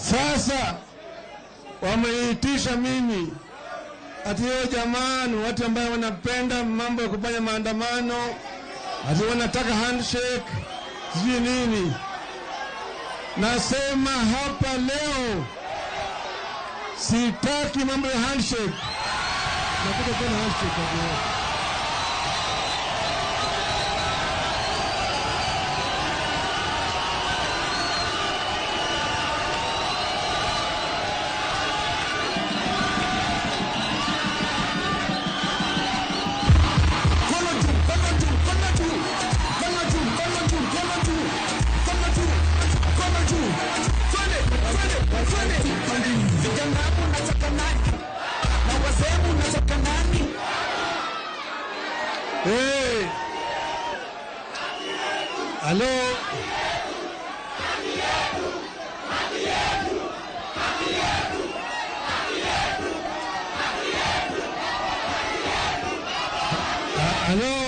Sasa wameitisha mimi ati yo jamani, watu ambao wanapenda mambo ya kufanya maandamano, ati wanataka handshake sijui nini. Nasema hapa leo sitaki mambo ya handshake. Nataka tena handshake hapo. Mkono juu, mkono juu, mkono juu. Mkono juu, mkono juu, mkono juu. Mkono juu, mkono juu. Twende, twende, twende. Vijana mnataka nani? Na wazee mnataka nani? Hey. Halo. Halo.